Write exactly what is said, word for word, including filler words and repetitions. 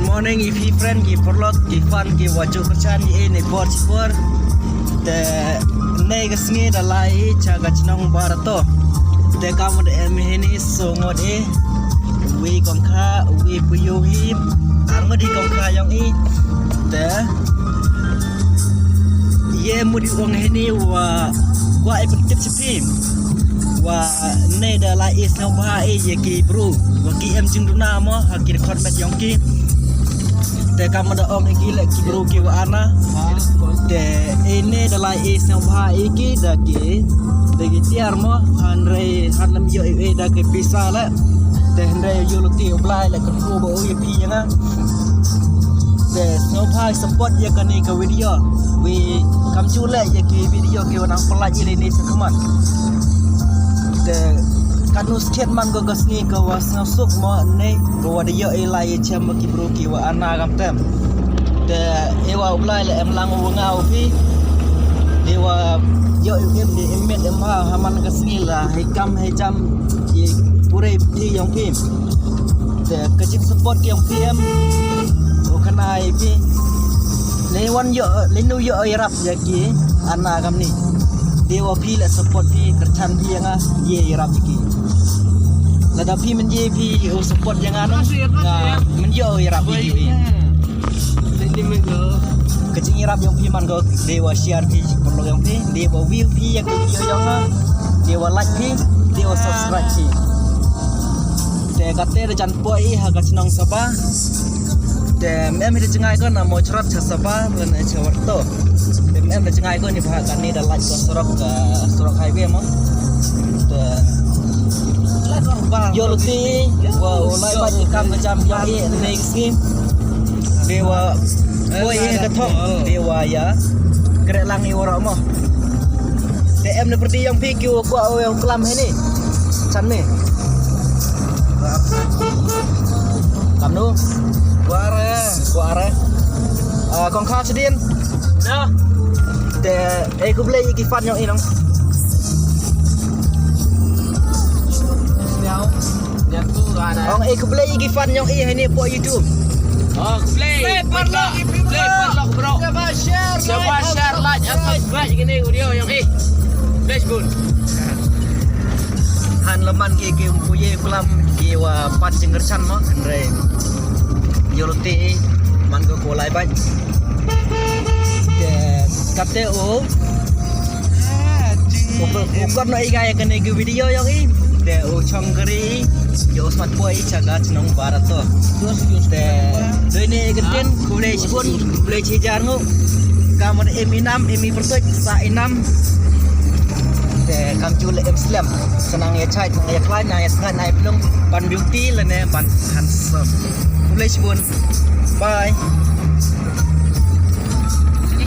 Morning, i phi friend, ki paralok, ki fan, ki wa ju kyrshan ïa i ne por shi por. Te ne ka sngi da lai i cha ka chnong Barato. Te kam da em hini so ngot i. Wi kong kha, wi puyu hi. Ar ngot i kong kha yong i. Te ye mut i ong hini wa kwah i pyntip shi phi. Wa ne da lai i sngewbha i ïa ki bru wa ki em jingduna mo ha ki record met yong ki. Te kam da ong i ki le ki bru ki wa ana. Te i ne da lai i sngewbha i ki da ki da ki tiar mo, hynrei han lam ïoh i da ki pisa le. Te hynrei ïoh luti u Blai le ka pu ba u ïa phi ïa nga. Te sngewbha support ïa kane ka video. Wi kam ju leh ïa ki video ki wa nang pynlait ïa lei ne sa khmat. Te katno skhet man ko ka sngi ka wa sngewsuk mo ne ka wa da ïoh i lai i chem ki bru ki wa ana kam tem. Te i wa u Blai le em lang u nga u phi. Te wa ïoh i em de em met em ha ha man ka sngi la hi kam hi jam i pure phi yong phi. Te ka jing support ki yong phi em. O kana i phi. Le wan ïoh le nu ïoh i rap ïa ki ana kam ni. Te wa phi le support phi kyrchan phi ïa nga ye i rap ïa ki. Lada phi men ye phi u support ïa nga no. Nga men ïoh i rap ïa ki phi. Ka jing i rap yong phi man ko. Te wa share phi paralok yong phi. Te wa view phi ïa ki video yong nga. Te wa like phi. Te wa subscribe phi. Te kate da jan poi ha ka chnong Saba. Te mem hi da jngai ko na mo chrat cha Saba lane cha Warto. Te mem da jngai ko ni ba ka ni da laj ko sorok ka sorok highway mo. Te yo lo ti wa u lai ba ki kam ka jam ya i ne ki skim. Te wa poi hi ka thong te wa ya. Kre lang i wara mo. Te em ne perti yong phi ki wa kwa wa klam hi ni. Chan ni. Kamnu? Kuare. Kuare. Ah, kong kha chidin. No. Te, eh, khublei ïa ki fan yong i nong. Ong, eh, khublei ïa ki fan yong i ha ni po YouTube. Oh, khublei. Khublei paralok, khublei paralok bro. Share, like, subscribe kini video yong i. Khublei shibun. Han laman ki ki umpu ye klam ki wa pat jingkyrchan mo hynrei. Yo lo te man ko ko lai bai. Te kate o. Ko ko no i ga ya kane ki video yong i. Te o chong gari yo smat poi cha ga chnong Barato. Te doi ne ka tin khublei shibun khublei chi jar ngu. Ka mon em inam em i pertuit sa inam. Te kam ju le em slem. Senang ya chai, senang ya klai, nang ya sngat, nang ya plung, ban beauty lane ban handsome. Khublei shibun. Bye.